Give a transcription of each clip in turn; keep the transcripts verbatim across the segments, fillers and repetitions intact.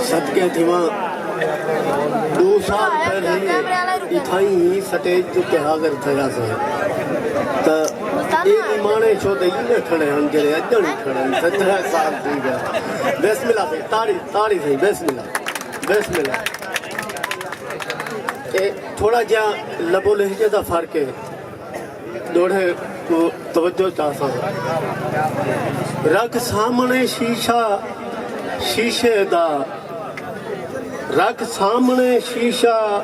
صدقے تھیواں، ݙو سال پہلے اتھائیں ہی سٹیج تے حاضر تھیا ساں، تاں اے نماݨے شودے ایویں کھڑے ہن جیڑھے اڄݨ ہی کھڑے ہن۔ سترہ سال تھی ڳئے۔ بسم اللہ سائیں، تاڑی، تاڑی سائیں، بسم اللہ، بسم اللہ۔ اے تھوڑا جہا لب و لہجے دا فرق ہے۔ ݙوہڑے کوں توجہ چاہساں۔ رکھ سامݨے شیشہ شیشے دا، رکھ سامݨے شیشہ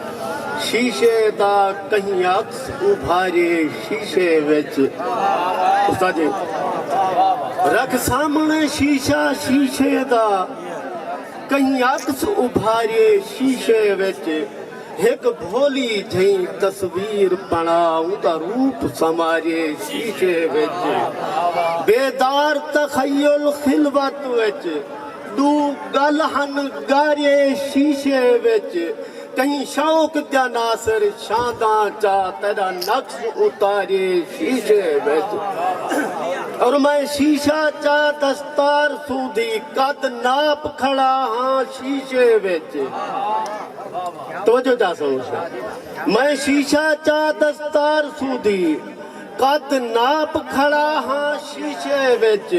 شیشے دا، کہیں عکس ابھارے شیشے وچ۔ استاد جی، رکھ سامݨے شیشہ شیشے دا، کہیں عکس ابھارے شیشے وچ، ہک بھولی جھئیں تصویر بݨا، اوندا روپ سنوارے شیشے وچ۔ بیدار تخیل خلوت وچ، ݙو ڳل ہن ڳارے شیشے وچ۔ کہیں شوق دیاں ناصر شانداں چا، تیݙا نقش اتارے شیشے وچ۔ اور میں شیشہ چا دستار سودھی، قد ناپ کھڑا ہاں شیشے وچ۔ توجہ چاہساں۔ میں شیشہ چا دستار سودھی، قد ناپ کھڑا ہاں شیشے وچ۔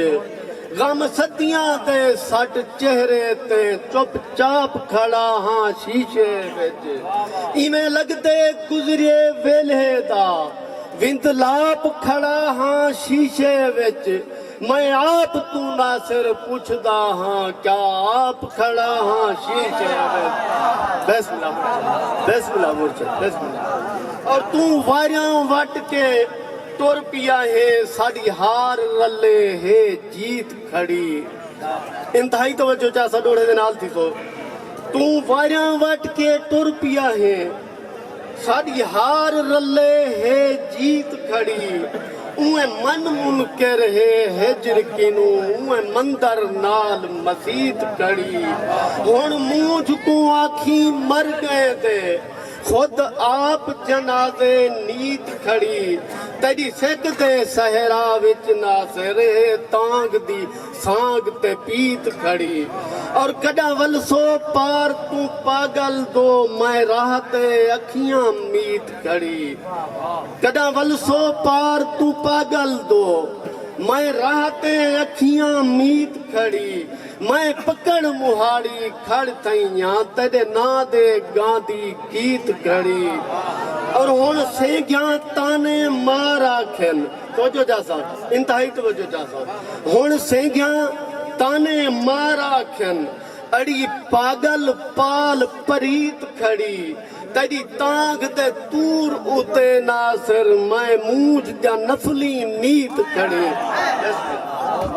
غم صدیاں دے سٹ چہرے تے، چپ چاپ کھڑا ہاں شیشے وچ۔ ایویں لڳدے گزریے ویلھے دا، وندلاپ کھڑا ہاں شیشے وچ۔ میں آپ توں ناصر پچھدا ہاں، کیا آپ کھڑا ہاں شیشے وچ؟ بسم اللہ مرشد، بسم اللہ مرشد، بسم اللہ۔ اور توں واریاں وٹ کے ٹر پیا ہے، ساݙی ہار رلے ہے جیت کھڑی۔ انتہائی توجہ چاہساں، ݙوہڑے دے نال تھیسو۔ توں واریاں وٹ کے ٹر پیا ہے، ساݙی ہار رلے ہے جیت کھڑی۔ اونویں من منکر ہے ہجر کنوں، اونویں مندر نال مسیت کھڑی۔ ہݨ مونجھ کوں آکھیں مر ڳئیں تے، خود آپ جنازے نیت کھڑی۔ تیݙی سک دے صحرا وچ ناصر ہے تانگھ دی سانگ تے پیت کھڑی۔ اور کݙاں ولسو پار توں پاڳل دو، میں راہ تے اکھیاں میت کھڑی۔ کݙاں ولسو پار توں پاڳل دو، میں راہ تے اکھیاں میت کھڑی۔ میں پکڑ مہاڑی کھڑ تھئیاں، تیݙے ناں دے گاندی گیت گھڑی۔ اور ہݨ سینگھیاں تانے مار آکھن، توجہ چاہساں، انتہائی توجہ چاہساں۔ ہݨ سینگھیاں تانے مار آکھن، اڑی پاڳل پال پریت کھڑی۔ تیݙی تانگھ دے طور اتے ناصر، میں مونجھ دیاں نسلیں نیت کھڑی۔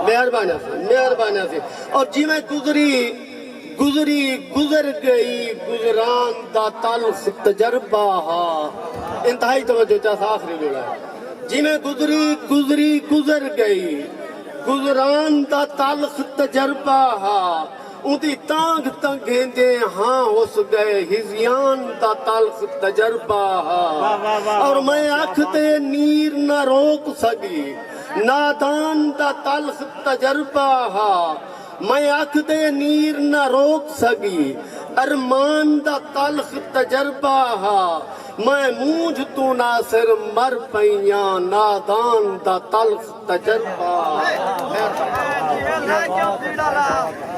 مہربانی سئیں، مہربانی سئیں۔ اور جیویں گزری، گزری، گزر ڳئی، گزران دا تلخ تجربہ ہا۔ انتہائی توجہ چاہساں، آخری جوڑا ہے۔ جیویں گزری، گزری، گزر ڳئی، گزران دا تلخ تجربہ ہا۔ اوندی تانگھ تنگھیندے ہاں ہس ڳئے، ہذیان دا تلخ تجربہ ہا۔ واہ، واہ، واہ، اور میں اکھ دے نیر نہ روک سڳی، نادان دا تلخ تجربہ ہا۔ میں اکھ دے نیر نہ روک سڳی، ارمان دا تلخ تجربہ ہا۔ میں مونجھ توں ناصر مر پئیاں، نادان دا تلخ تجربہ ہا۔